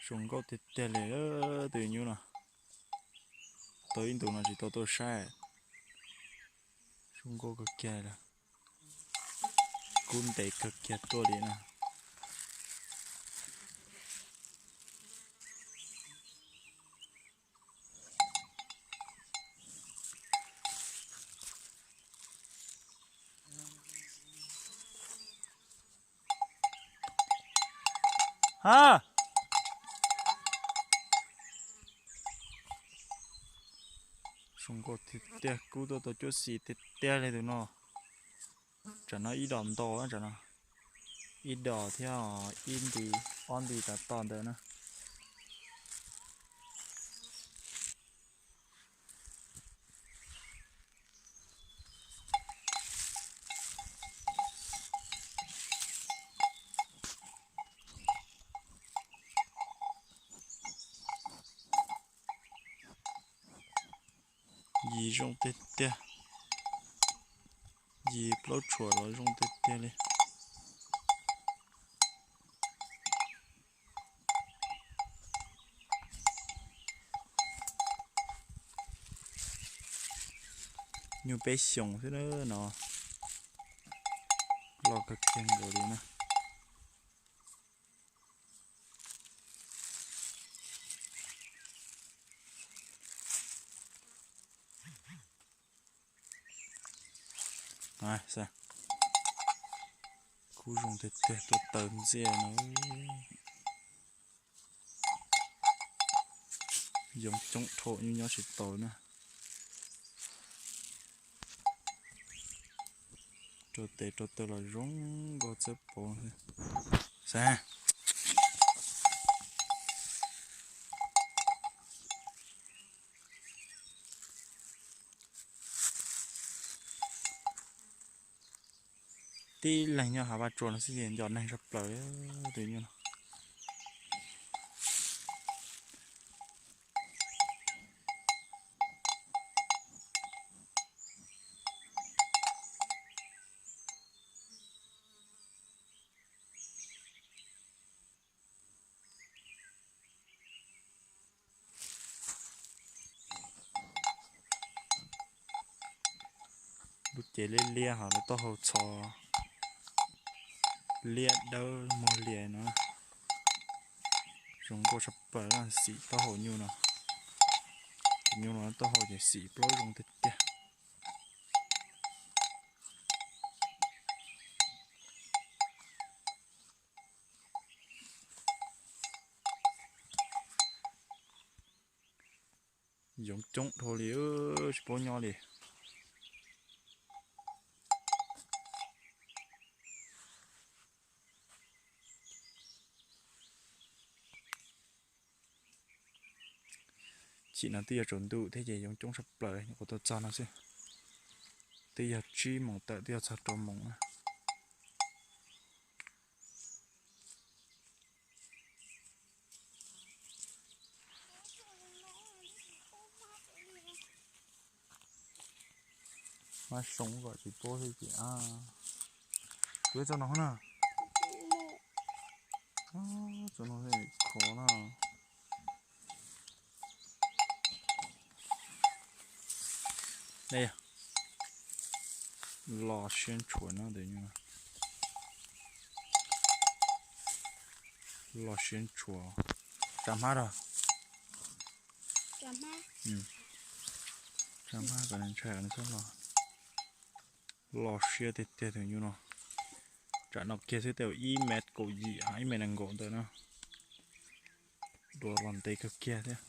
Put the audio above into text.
Zoo nkauj tiag tiag li tus nyuj no. Tau ib ntus no tsis tau tuaj saib. Zoo nkauj kawg kiag li. Kub ntev kawg kiag tuaj li na. Ha, zoo nkauj tiag tiag, kub tuaj tau cuab xim tiag tiag li tus no. Tsam no ib dos ntau, tsam no ib dos thiab ib nti, ob nti tav tom ntawd na. Yim zoo tiag tiag. Yim plaub tshuam los zoo tiag tiag li. Nyuj peb xyoos xwb na no. Loj kawg kiag nkaus li na. Kub zoo tiag tiag, tuaj taw ntxiaj no. Yoov coob dhau, nyuj nyob tsis taus na. Rau tes rau taw los zoo nkauj txawb pauv xwb. Saib. Tib leeg nyob hav vaj tsua no xwb ces nco neeg tshaj plaws tus nyuj no. Lub cev liab liab ho lub taub hau txho liab dawb muag lias no. Zoo nkauj tshaj plaws, xim taub hau nyuj no. Tus nyuj no taub hau ces xim plaub zoo tiag tiag. Yoov coob dhau li, tsis paub nyob li. Chim no twb yog tsaus ntuj thiab ces yoov coob tshaj plaws, nyuam qhuav tau txog no xwb. Twb yog tsib moos tawm twb yog txog rau moos na. Mab soo kom tsis paub xwb ces, tuav txoj no na. Txoj no khov na. Los siab ntshua no, los siab ntshua. Tsa hmab rau. Tsa hmab kom ntshai, los siab tiag tiag tus nyuj no. Tsam no kiag xwb tej zaum ib mev kaum yim, ib mev nees nkaum ntawd na. Dua los ntev kawg kiag thiab.